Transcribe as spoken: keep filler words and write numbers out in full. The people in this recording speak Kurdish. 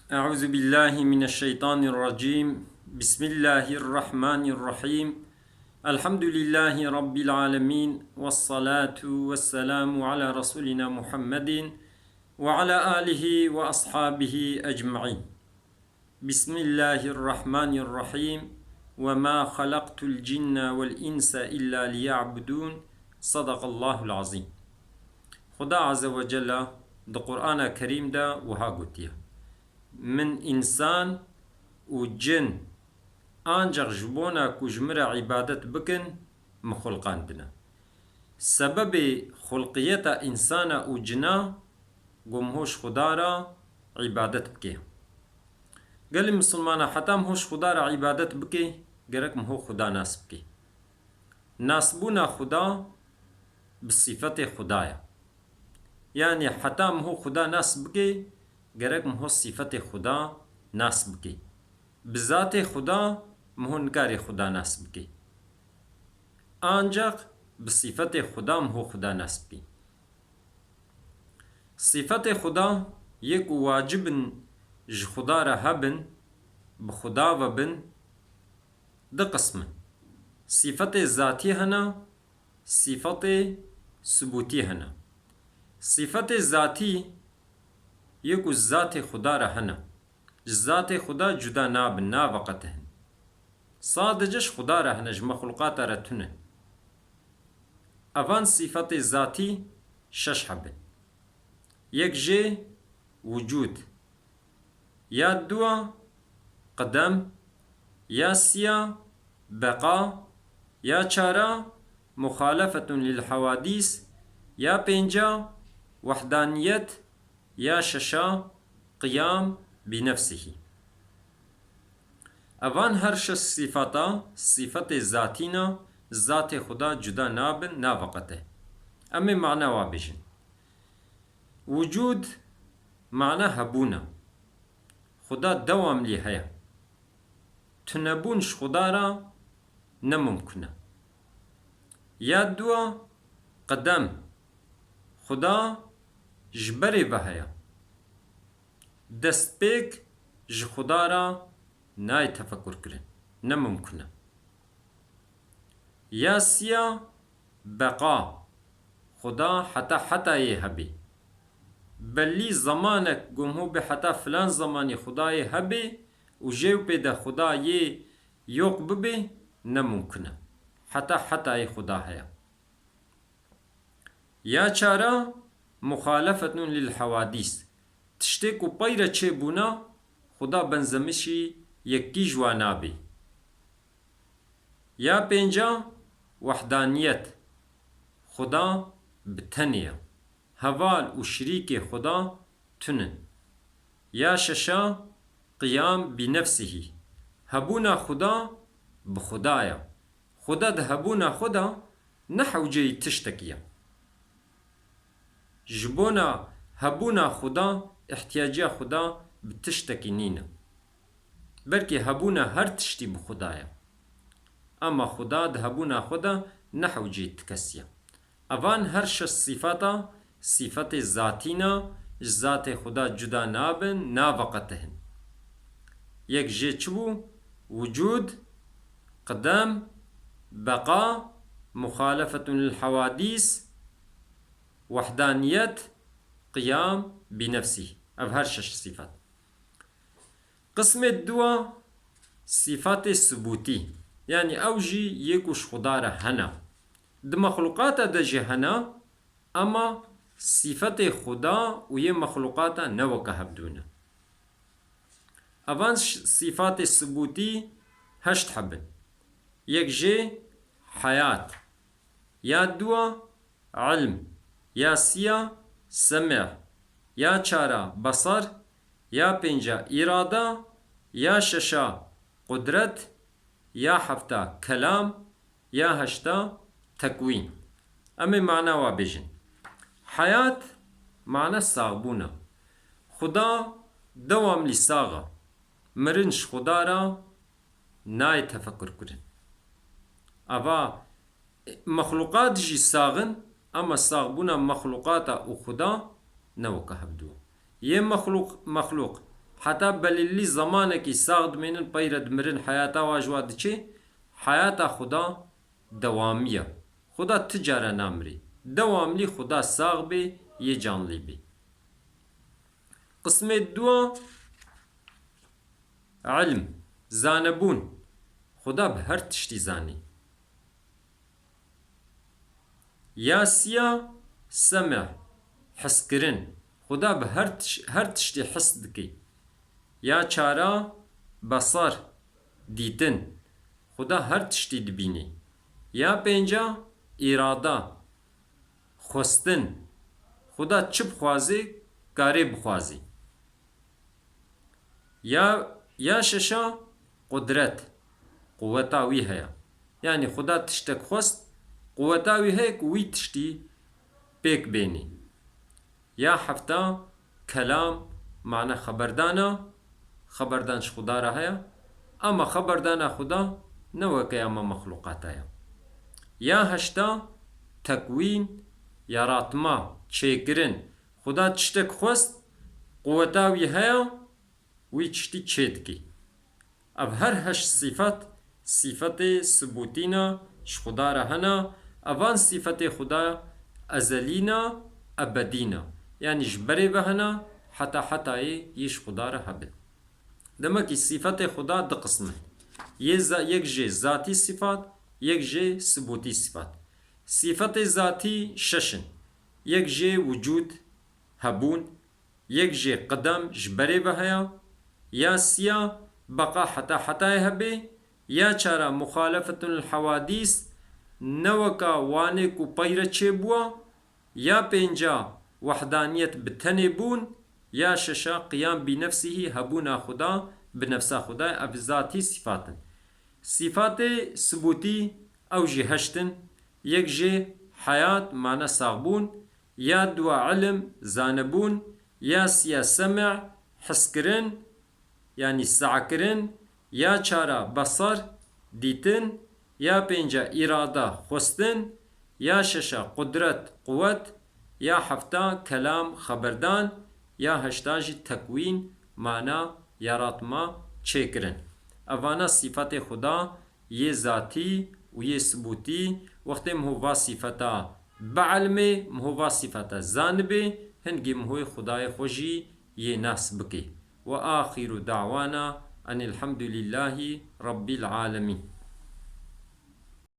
أعوذ بالله من الشيطان الرجيم. بسم الله الرحمن الرحيم. الحمد لله رب العالمين، والصلاة والسلام على رسولنا محمد وعلى آله وأصحابه أجمعين. بسم الله الرحمن الرحيم. وما خلقت الجن والإنس إلا ليعبدون. صدق الله العظيم. Xuda Azze ve Celle di Qur'ana Kerîm de wiha gotiye: Min însan û cin ancaq ji bona ku ji min re îbadet bikin, min xulqandine. Sebebê xulqiyeta însana û cina, ku min ho ji Xuda re îbadet bike. Gelî misilmana, heta min ho ji Xuda re îbadet bike, gerek min ho Xuda nas bike. Nasbûna Xuda bi sîfetê Xuda ye. Yanî heta min ho Xuda nas bike, gerek min ho sîfetê Xuda nas bike. Bi zatê Xuda min ho nikarê Xuda nas bike. Ancaq bi sîfetê Xuda min ho Xuda nas bike. Sîfetê Xuda yê ku wacib in ji Xuda re hebin, bi Xuda ve bin, du qism in. Sîfetê zatî hene, sîfetê subûtî hene. Sîfetê zatî yê ku zatê Xuda re hene. Ji zatê Xuda cuda nabin, naveqetihin. Sadece ji Xuda re hene, ji mexluqata re tune. Evan sîfetê zatî şeş heb in. Yek jê wucûd. Ya dua qidem. Ya siya beqa. Ya çara muxalefetun lil hawadîs. Ya pênca wehdaniyet. Ya şeşa qiyam bi nefsihî. Evan her şeş sîfeta, sîfetê zatî ne, zatê Xuda cuda nabin, naveqete. Em ê mana wa bêjin. Wucûd mana hebûn e. Xuda dewamlî heye. Tunebûn ji Xuda re ne mumkin e. Ya dua qidem. Xuda ji berê ve heye. Destpêk ji Xuda re nayê tefekur kirin. Ne mumkin e. Ya siya beqa. Xuda heta hetayê hebê. Belî zemanek gumho bê heta filan zemanî Xudayê hebê û jê û pê de Xuda yê yok bibê, ne mumkin e. Heta hetayê Xuda heye. Ya çara muxalefetun lil hawadîs. Tiştê ku pey re çêbûna, Xuda benzemişî yekî ji wan nabê. Ya pênca wehdaniyet. Xuda bi tenê ye. Heval û şirîkê Xuda tunin. Ya şeşa qiyam bi nefsihî. Hebûna Xuda bi Xuda ye. Xuda di hebûna xwe de ne hewceyî tiştekî ye. Ji bona hebûna Xuda, ihtiyaciya Xuda bi tiştekî nîne. Belkî hebûna her tiştî bi Xuda ye. Ema Xuda di hebûna xwe de ne hewceyî ti kesî ye. Evan her şeş sîfeta, sîfetê zatî ne, ji zatê Xuda cuda nabin, naveqetihin. Yek jê çi bû? Wucûd, qidem, beqa, muxalefetun lil hawadîs, wehdaniyet, qiyam bi nefsî. Ev her şeş sîfet. Qismê dua sîfatê subûtî. Yanî ew jî yê ku ji Xuda re hene. Di mexluqata de jî hene, ema sîfetê Xuda û yê mexluqata ne weke hevdû ne. Evan ş-, sîfatê subûtî heşt heb in. Yek jê heyat. Ya dua ilm. Ya siya semih. Ya çara besar. Ya pênca îrada. Ya şeşa qudret. Ya hefta kelam. Ya heşta tekwîn. Em ê mana wa bêjin. Heyat mana saxbûn e. Xuda dewamlî sax e. Mirin ji Xuda re nayê tefekur kirin. Ava mexluqat jî sax in, ema saxbûna mexluqata û Xuda ne weke hevdû. Yê mexluq, mexluq Heta belîlî zemanekî sax dimênin, peyre dimirin, heyata wa ji wa diçê. Heyata Xuda dewamî ye. Xuda ti care namirî. Dewamlî Xuda sax bê, yê canlî bê. Qismê dua, ilm, zanebûn. Xuda bi her tiştî zanî. Ya siya, seme, hiskirin. Xuda bi her tiş-, her tiştî his dike. Ya çara, besar, dîtin. Xuda her tiştî dibînî. Ya pênca, îrada, xwestin. Xuda çi bixwazê, karê bixwazî. Ya, ya şeşa, qudret, quweta wî heye. Yanî Xuda tiştek xwest, quweta wî heye ku wî tiştî pêk bênî. Ya hefta, kelam, mane xeberdana, xeberdan ji Xuda re heye. Ama xeberdana Xuda ne weke ya me mexlûqata ye. Ya heşta, tekwîn, yaratma, çêkirin. Xuda tiştek xwest, quweta wî heye, wî tiştî çê dikî. Ev her heşt sîfet, sîfetê sibûtî ne, ji Xuda re hene. Evan sîfetê Xuda ezelî ne, ebedî ne. Yanî ji berê ve hene, heta hetayê yê ji Xuda re hebin. Demekî sîfetê Xuda du qism in. Yê za-, yek jê zatî sîfat, yek jê sibûtî sîfat. Sîfetê zatî şeş in. Yek jê wicûd, hebûn, yek jê qidem, ji berê ve heye, ya siya, beqa heta hetayê hebe, ya çara, muxalefetun lil hewadîs, ne weka wanê ku peyre çêbûwa, ya pênca, wehdaniyet, bi tenê bûn, ya şeşa, qiyam bi nefsihî, hebûna Xuda, bi nefsa Xuda. Ev zatî sîfat in. Sîfatê sibûtî, ew jî heşt in. Yek jê heyat, mane saxbûn, ya dua ilim, zanebûn, ya siya seme, hiskirin, yanî sehkirin, ya çara besar, dîtin, ya pênca îrada, xwestin, ya şeşa qudret, quwet, ya hefta kelam, xeberdan, ya heşta jî tekwîn, mana, yaratma, çêkirin. Evana sîfetê Xuda yê zatî û yê sibûtî. Wextê miho va sîfeta bielmê, miho va sîfeta zanibê, hingî mihoyê Xudayê xwe jî yê nas bikê. Ve axiru da'wana enil hamdulillahî rabbil alemîn.